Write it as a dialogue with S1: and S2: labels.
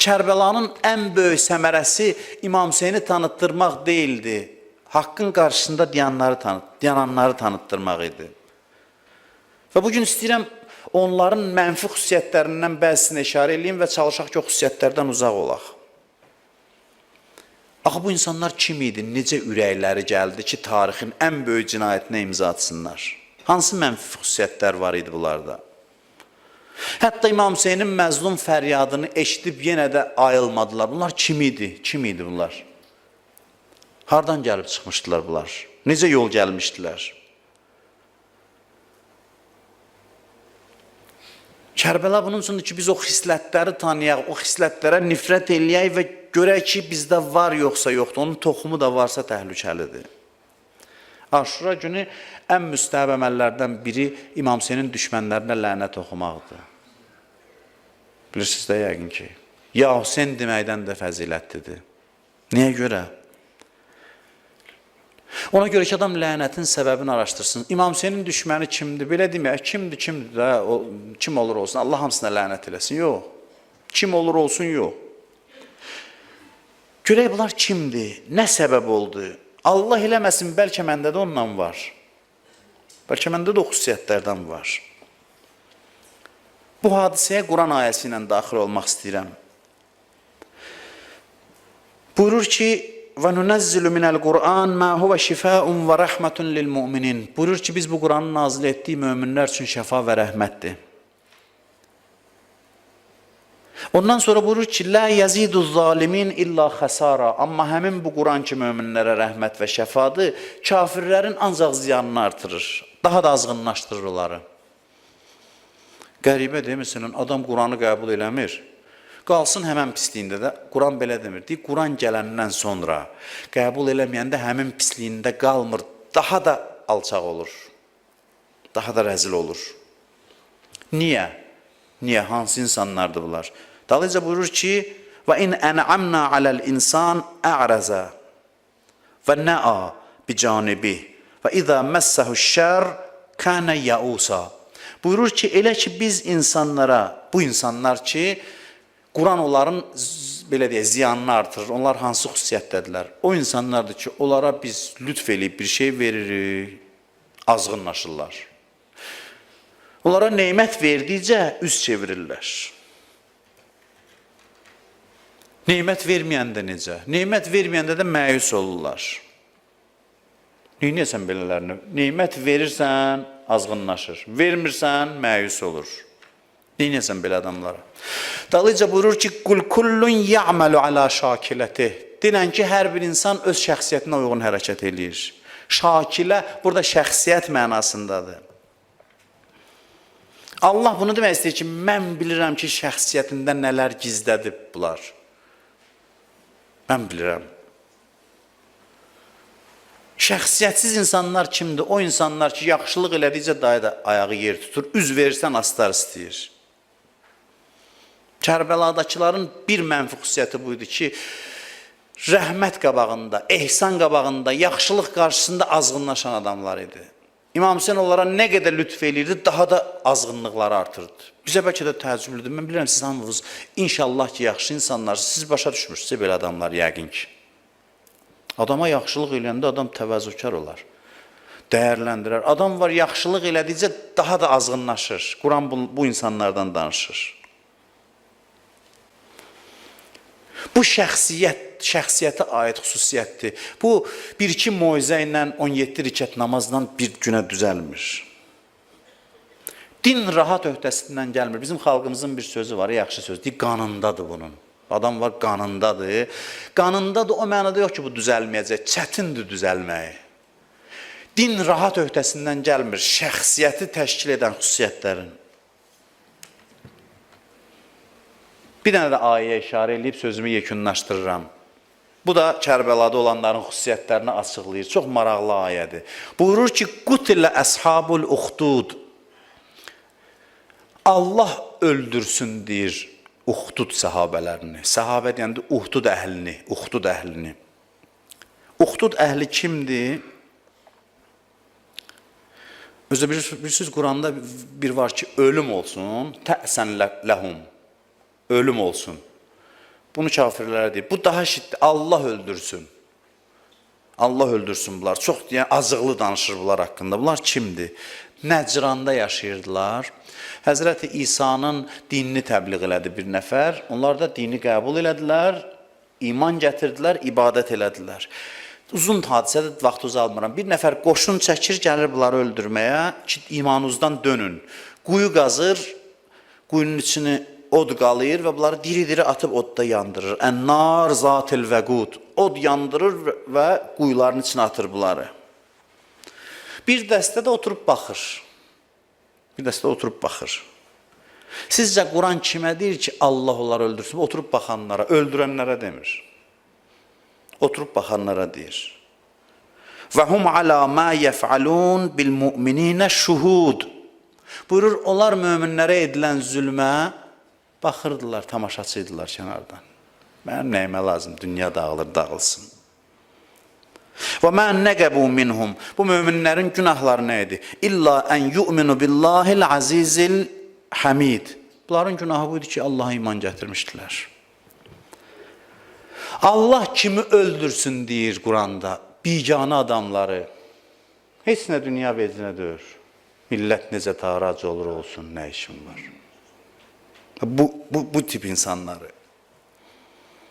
S1: Kərbəlanın ən böyük səmərəsi İmam Hüseyni tanıtdırmaq deyildi. Haqqın qarşısında dayananları tanıtdırmaq idi. Və bugün istəyirəm onların mənfi xüsusiyyətlərindən bəzisinə işarə eləyim və çalışaq ki, o xüsusiyyətlərdən uzaq olaq. Axı bu insanlar kim idi, necə ürəkləri gəldi ki, tarixin ən böyük cinayətinə imza atsınlar? Hansı mənfi xüsusiyyətlər var idi bunlarda? Hətta İmam Hüseynin məzlum fəryadını eşidib yenə də ayılmadılar. Bunlar kim idi? Kim idi bunlar? Hardan gəlib çıxmışdılar bunlar? Necə yol gəlmişdilər? Kərbəla bunun üçündür ki, biz o xislətləri tanıyaq, o xislətlərə nifrət eləyək və görək ki, bizdə var yoxsa yoxdur. Onun toxumu da varsa təhlükəlidir. Aşura günü ən müstəhəb əməllərdən biri İmam Hüseynin düşmənlərinə lənət oxumaqdır. Bilirsiniz də yəqin ki, Ya Hüseyn deməkdən də fəzilətlidir. Niyə görə? Ona görə ki, adam lənətin səbəbini araşdırsın. İmam Hüseynin düşməni kimdir? Belə deməyək, kimdir, kimdir də, o, kim olur olsun, Allah hamısına lənət eləsin. Yox. Kim olur olsun, yox. Görək bunlar kimdir? Nə səbəb oldu? Allah eləməsin, bəlkə məndə də ondan var. Bəlkə məndə də o xüsusiyyətlərdən var. Bu hadisəyə Quran ayəsi ilə daxil olmaq istəyirəm. Buyurur ki, və nunəzzilu minəl Qur'an mə huvə şifaun və rəhmətun lil müminin. Buyurur ki, biz bu Quranı nazil etdik möminlər üçün şəfa və rəhmətdir. Ondan sonra buyurur ki, la yazidu zalimin illa xəsara. Amma həmin bu Quran ki, möminlərə rəhmət və şəfadır, kafirlərin ancaq ziyanını artırır. Daha da azğınlaşdırır onları. Qəribə deyil, məsələn, adam Quranı qəbul eləmir. Qalsın həmən pisliyində də, Quran belə demir. Deyir, Quran gələndən sonra qəbul eləməyəndə həmin pisliyində qalmır, daha da alçaq olur. Daha da rəzil olur. Niyə? Niyə? Hansı insanlardır bunlar? Dalınca buyurur ki, və in ən'amna aləl insan ə'rəzə və nə'a bicanibi və izə məssəhu şər kənə yausa. Buyurur ki, elə ki biz insanlara, bu insanlar ki, Quran onların belə deyək, ziyanını artırır. Onlar hansı xüsusiyyətdədirlər? O insanlardır ki, onlara biz lütf eləyib bir şey veririk, azğınlaşırlar. Onlara nemət verdikcə üz çevirirlər. Nemət verməyəndə necə? Nemət verməyəndə də məyus olurlar. Neynəyəsən belələrini? Nemət verirsən, azğınlaşır. Vermirsən, məyus olur. Neynəyəsən belə adamlara? Dalınca buyurur ki, Qul kullun ya'malu ala şakilətih. Denən ki, hər bir insan öz şəxsiyyətinə uyğun hərəkət eləyir. Şakilə burada şəxsiyyət mənasındadır. Allah bunu demək istəyir ki, mən bilirəm ki, şəxsiyyətində nələr gizlədib bunlar. Mən bilirəm. Şəxsiyyətsiz insanlar kimdir? O insanlar ki, yaxşılıq elədikcə dayı da ayağı yer tutur, üz verirsən astar istəyir. Kərbəladakıların bir mənfi xüsusiyyəti buydu ki, rəhmət qabağında, ehsan qabağında, yaxşılıq qarşısında azğınlaşan adamlar idi. İmam Hüseyn onlara nə qədər lütf eləyirdi, daha da azğınlıqları artırdı. Bizə bəlkə də təəccüblüdür. Mən bilirəm siz hamınız inşallah ki, yaxşı insanlarsınız. Siz başa düşmürsünüz belə adamlar yəqin ki. Adama yaxşılıq eləyəndə adam təvəzzökar olar. Dəyərləndirər. Adam var yaxşılıq elədikcə daha da azğınlaşır. Quran bu insanlardan danışır. Bu şəxsiyyətə aid xüsusiyyətdir. Bu bir-iki moizə ilə 17 rükət namazla bir günə düzəlmir. Din rahat öhdəsindən gəlmir. Bizim xalqımızın bir sözü var, yaxşı söz. Deyir, qanındadır bunun. Adam var, qanındadır. Qanındadır o mənada yox ki, bu düzəlməyəcək. Çətindir düzəlməyi. Din rahat öhdəsindən gəlmir. Şəxsiyyəti təşkil edən xüsusiyyətlərin. Bir dənə də ayəyə işarə eləyib sözümü yekunlaşdırıram. Bu da Kərbəlada olanların xüsusiyyətlərini açıqlayır. Çox maraqlı ayədir. Buyurur ki, Qutilə əshabul uxdud. Allah öldürsün deyir Uxdud səhabələrini. Səhabə deyəndə Uxdud əhlini, Uxdud əhlini. Uxdud əhli kimdir? Özü bilirsiniz, Quranda bir var ki, ölüm olsun, təsən ləhum. Ölüm olsun. Bunu kafirlərə deyir. Bu daha şiddətli. Allah öldürsün. Allah öldürsün bunlar. Çox yəni, azıqlı danışır bunlar haqqında. Bunlar kimdir? Nəcranda yaşayırdılar. Həzrəti İsa'nın dinini təbliğ elədi bir nəfər. Onlar da dini qəbul elədilər, iman gətirdilər, ibadət elədilər. Uzun hadisədə vaxt uzatmıram. Bir nəfər qoşun çəkir, gəlir bunları öldürməyə ki, imanınızdan dönün. Quyu qazır, quyunun içini od qalıyır və bunları diri-diri atıb odda yandırır. Ən-nar zatil vəqud. Od yandırır və quyuların içinə atır bunları. Bir dəstə də oturub baxır. Bir dəstə oturub baxır. Sizcə Quran kimə deyir ki, Allah onları öldürsün? Oturub baxanlara, öldürənlərə demir. Oturub baxanlara deyir. Və hum ala ma yef'alun bil mu'minina şuhud. Buyurur, onlar möminlərə edilən zülmə baxırdılar, tamaşaçı idilər kənardan. Mənim nəyimə lazım, dünya dağılır, dağılsın. Və mə nəqəbu minhum. Bu möminlərin günahları nə idi? İlla ən yu'minu billahil azizil hamid. Bunların günahı buydu ki, Allaha iman gətirmişdilər. Allah kimi öldürsün deyir Quranda. Biganə adamları. Heç nə dünya vecinə deyir. Millət necə tarac olur olsun, nə işim var? Bu tip insanları.